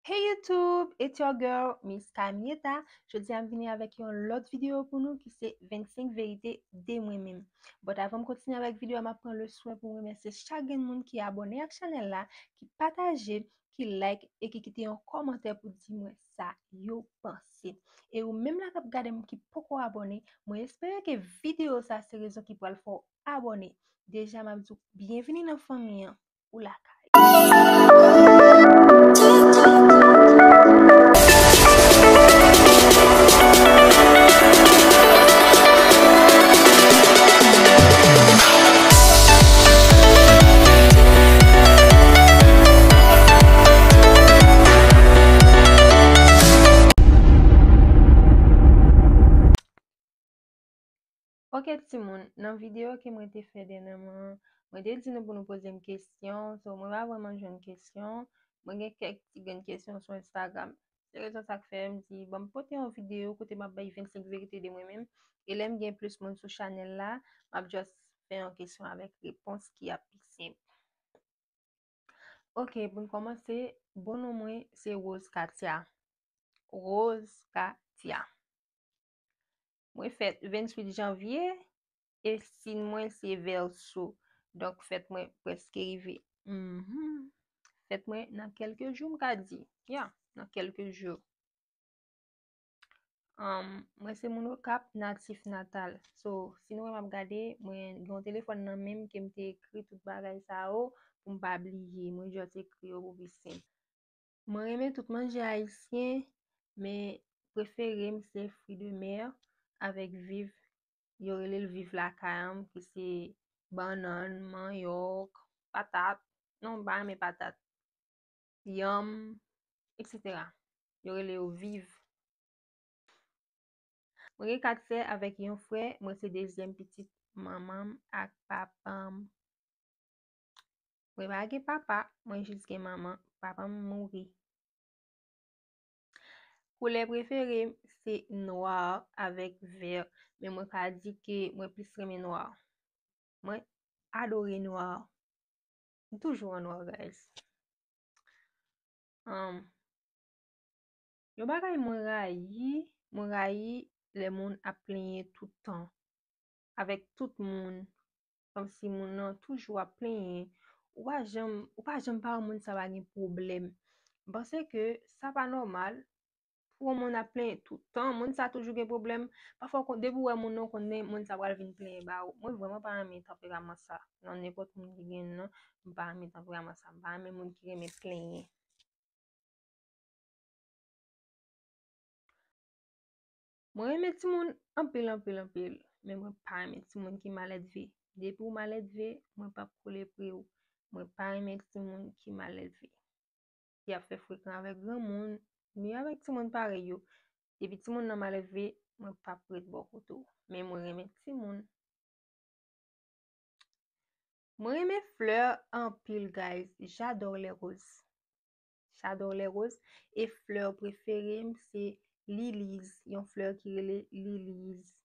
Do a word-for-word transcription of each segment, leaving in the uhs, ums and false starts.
Hey YouTube, it's your girl, Miss Camieta. Jodi a m vini avèk yon lòt videyo pou nou ki se vennsenk verite de mwen menm. But avan m kontinye avèk videyo a, m ap pran le swen pou m remèsye chak grenn moun ki abòne ak chanèl la, ki pataje, ki like e ki kite yon kòmantè pou di mwen sa yo panse. E ou menm la k ap gade m ki poko abòne, mwen espere ke videyo sa se rezon ki pral fè w abòne. Deja, m ap di w byenvini nan fanmi an. Ou lakay. Ok, timoun, nan videyo ke mwen te fè dènyèman, mwen te di nou pou nou poze m kesyon. So, mwen pa vrèman jwenn kesyon. Mwen gen kèk ti grenn kesyon sou Instagram. Se rezon sa k fè m di, bon, m pote yon videyo kote m ap bay vennsenk verite de mwen menm. E lè m gen plis moun sou chanèl la, m ap just fè yon kesyon avèk repons ki ap pi senp. Ok, pou n kòmanse, bon non mwen se Rose Katia. Rose Katia. Mwen fèt venntuit janvye e siy mwen se Vèso. Donk, fèt mwen prèske rive. Mhm. Fèt mwen nan kèlke jou, m ka di. Ya, nan kèlke jou. Um, mwen se moun Okap, natif natal. So, si nou wè m ap gade, mwen gen yon telefòn nan men m ke m te ekri tout bagay sa yo pou m pa bliye. Mwen just ekri yo pou pi senp. Mwen renmen tout manje ayisyen, men prefere m se fri de mè avèk viv. Yo rele l viv lakay an, ki se bannann, manyòk, patat. Non, m pa renmen patat. Yanm, etsetera. Yo rele yo viv. Mwen gen kat sè avèk yon frè. Mwen se dezyèm pitit manman m ak papa m. Mwen pa gen papa, mwen jis gen manman. Papa m mouri. Koulè prefere m se nwa avèk vè, men mwen ka di ke mwen plis renmen nwa. Mwen adore nwa. M toujou an nwa, guys. Um, yon bagay mwen rayi, mwen rayi lè moun ap plenyen tout tan avèk tout moun, kòmsi moun nan toujou ap plenyen. Ou pa janm, ou pa janm pa wè moun sa pa gen pwoblèm. M panse ke sa pa nòmal pou yon moun ap plenyen tout tan. Moun sa toujou gen pwoblèm. Pafwa, w konn, depi w wè moun nan, w konnen moun sa pral vin plenyen ba ou. Mwen vrèman pa renmen tanperaman sa. Nan nenpòt moun ki gen nan, m pa renmen tanperaman sa. M pa renmen moun ki renmen plenyen. Mwen renmen timoun anpil, anpil, anpil, men mwen pa renmen timoun ki maledve. Depi w maledve, mwen p ap kole pre w. Mwen pa renmen timoun ki maledve, ki ap fè frekan avèk granmoun, ni avèk timoun parèy yo. Depi timoun nan maledve, mwen p ap ret bò kote w. Men mwen renmen timoun. Mwen renmen flè anpil, guys. J'adore les roses. J'adore les roses. E flè prefere m se liliz, yon flè ki rele liliz.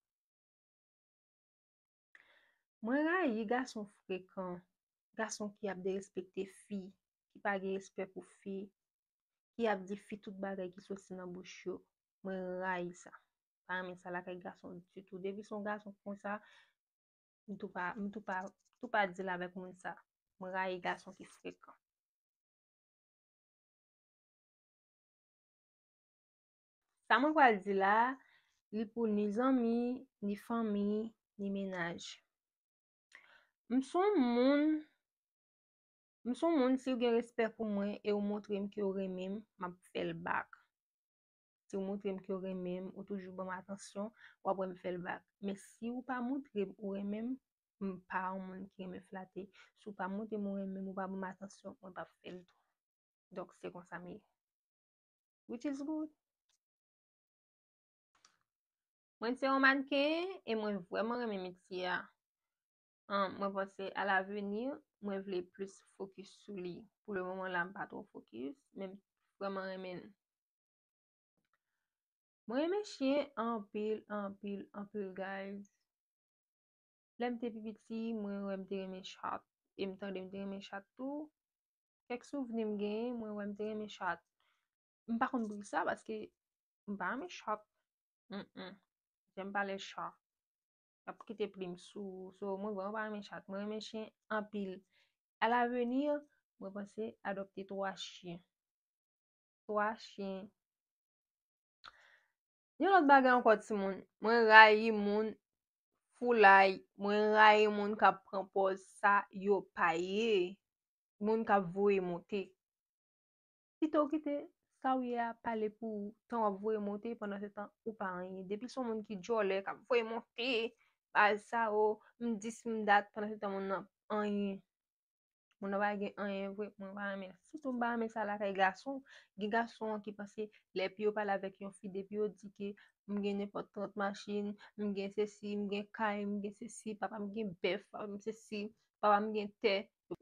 Mwen rayi gason frekan, gason ki ap derespekte fi, ki pa gen respè pou fi, ki ap di fi tout bagay ki soti nan bouch yo. Mwen rayi sa. Pa renmen sa lakay gason ditou. Depi se yon gason konsa, m tou pa, m tou pa, tou pa deal avèk moun sa. Mwen rayi gason ki frekan. Sa mwen pral di la, li pou ni zanmi, ni fanmi, ni mennaj. M se yon moun, m se yon moun, si w gen respè pou mwen e w montre m ke w renmen m, m ap fè l back. Si w montre m ke w renmen m, ou toujou ban m atansyon, w ap wè m fè l back. Men si w pa montre m ou renmen m, m pa yon moun ki renmen flate. Si w pa montre m ou renmen m, ou pa ban m atansyon, mwen p ap fè l tou. Donk, se konsa m ye. Which is good. Mwen se yon mannken e mwen vrèman renmen metye a. An, mwen panse alavni, mwen vle plis fokis sou li. Pou le moman la, m pa twò fokis, men m vrèman renmen l. Mwen renmen chen anpil, anpil, anpil, guys. Lè m te pi piti, mwen wè m te renmen chat. E m tande m te renmen chat tou. Kèk souvni m genyen, mwen wè m te renmen chat. M pa konn pou ki sa, paske m pa renmen chat. Mm, mm. J'aime pas les chats. Y ap kite plim sou ou. So, mwen vrèman pa renmen chat. Mwen renmen chen anpil. Alaveni, mwen panse adopte twa chen. Twa chen. Yon lòt bagay ankò, timoun. Mwen rayi moun foulay. Mwen rayi moun k ap pran pòz sa yo pa ye. Moun k ap voye monte. Pito w kite sa w ye a pale pou ou, tan w ap voye monte, pandan se tan ou pa anyen. Depi se yon moun ki djòlè, k ap voye monte, bagay sa yo, m dis, m dat, pandan se tan moun nan anyen. Moun nan pa gen anyen vre, mwen pa renmen. Sitou m pa renmen sa lakay gason. Gen gason ki panse lè epi yo pale avèk yon fi, depi yo di ke m gen nenpòt trant machin, m gen sesi, m gen kay, m gen sesi, papa m gen bèf, papa m sesi, papa m gen tè.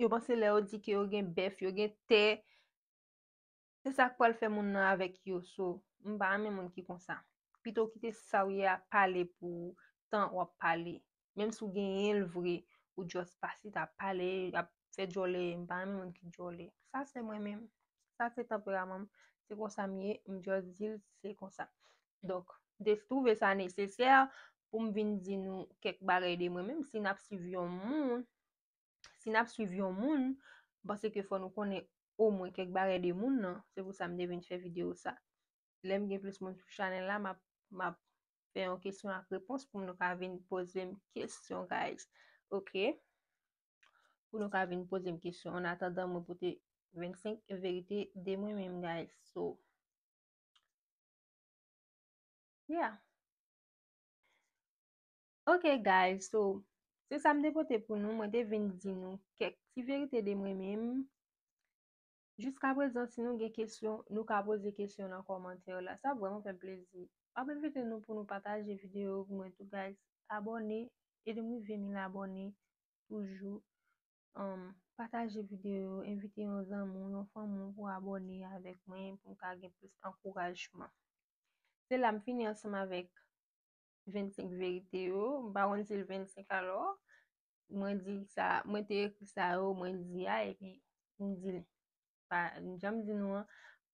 Yo panse lè yo di ke yo gen bèf, yo gen tè, se sa k pral fè moun nan avèk yo. So, m pa renmen moun ki konsa. Pito w kite sa w ye a pale pou ou, tan w ap pale. Menm si w genyen l vre, ou just pase t ap pale, ap fè djòlè, m pa renmen moun ki djòlè. Sa se mwen menm. Sa se tanperaman m. Se konsa m ye, m just di l se konsa. Donk, m te twouve sa nesesè pou m vin di nou kèk bagay de mwen menm. Si n ap swiv yon moun, si n ap swiv yon moun, m panse ke fò nou konnen omwen kèk bagay de moun nan. Se pou sa m te vin fè videyo sa. Lè m gen plis moun sou chanèl la, m ap, m ap fè yon kesyon ak repons pou nou ka vin poze m kesyon, guys. Ok? Pou nou ka vin poze m kesyon. An atandan, mwen pote vennsenk verite de mwen menm, guys. So, yeah. Ok, guys, so, se sa m te pote pou nou. Mwen te vin di nou kèk ti verite de mwen menm. Jiskaprezan, si nou gen kesyon, nou ka poze kesyon nan kòmantè la. Sa vrèman fè m plezi. M ap envite nou pou nou pataje videyo pou mwen tou, guys. Abòne, ede m rive mil abòne toujou. Um, pataje videyo, envite yon zanmi w, yon fanmi w pou abòne avèk mwen, pou m ka gen plis ankourajman. Se la m fini ansanm avèk vennsenk verite yo. M pa konn si l vennsenk alò. Mwen di sa, mwen te ekri sa yo, mwen di a, epi m di l. Pa, jan m di nou an,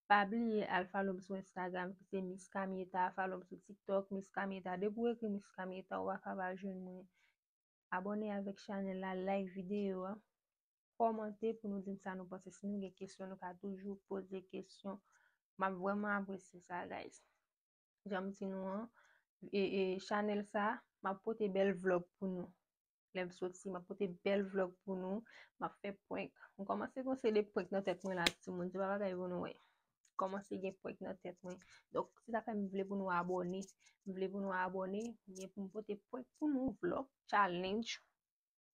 pa bliye al follow m sou Instagram, ki se Miss Kamieta, follow m sou TikTok, Miss Kamieta. Depi w ekri Miss Kamieta, ou pa ka pa jwenn mwen. Abòne avèk chanèl la, like videyo a, kòmante pou nou di m sa nou panse. Si nou gen kesyon, nou ka toujou poze kesyon. M ap vrèman apresye sa, guys. Jan m di nou an, e, e, chanèl sa, m ap pote bèl vlòg pou nou. Lè m soti, m ap pote bèl vlòg pou nou. M ap fè prank. M kòmanse gon seri de prank nan tèt mwen la, timoun. Se pa bagay pou nou wè. Kòmanse gen prank nan tèt mwen. Donk, se sa fè m vle pou nou abòne. M vle pou nou abòne. M gen pou m pote prank pou nou, vlòg, challenge.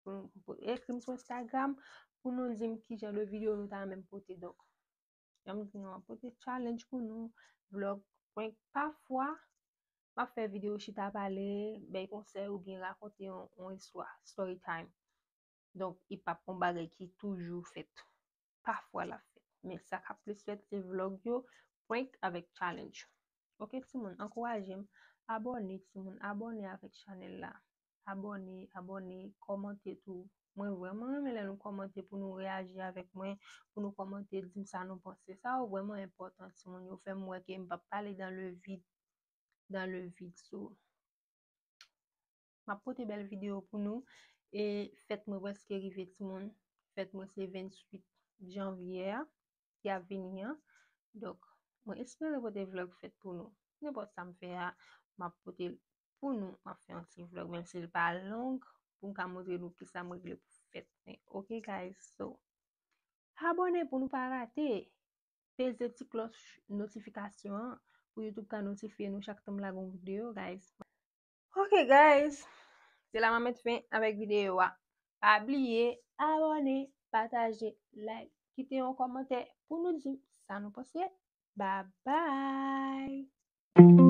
Pou nou, pou, ekri m sou Instagram pou nou di m ki jan de videyo nou ta renmen m pote. Donk, jan m di nou an, pote challenge pou nou, vlòg, prank. Pafwa, m ap fè videyo chita pale, bay konsèy oubyen rakonte yon, yon istwa, story time. Donk, li p ap yon bagay ki toujou fèt. Pafwa l ap fèt. Men sa k ap plis fèt, se vlòg yo, prank avèk challenge. Ok, timoun, ankouraje m. Abòne, timoun, abòne avèk chanèl la. Abòne, abòne, kòmante tou. Mwen vrèman renmen lè nou kòmante pou nou reyaji avèk mwen, pou nou kòmante, di m sa nou panse. Sa yo vrèman enpòtan, timoun. Yo fè m wè ke m p ap pale dans le vide, dans le vide. So, m ap pote bèl videyo pou nou. E fèt mwen prèske rive, timoun. Fèt mwen se venntuit janvye a ki ap vini an. Donk, mwen espere pote vlòg fèt pou nou. Nenpòt sa m fè a, m ap pote l pou nou. M ap fè yon ti vlòg, menm si l pa long, pou m ka montre nou kisa m regle pou fèt mwen. Ok, guys, so, abòne pou nou pa rate. Peze ti klòch notifikasyon an pou YouTube ka notifye nou chak tan m lage yon videyo, guys. Ok, guys, se la m ap met fen avèk videyo a. Pa bliye abòne, pataje, like, kite yon kòmantè pou nou di sa nou panse. Bye bye!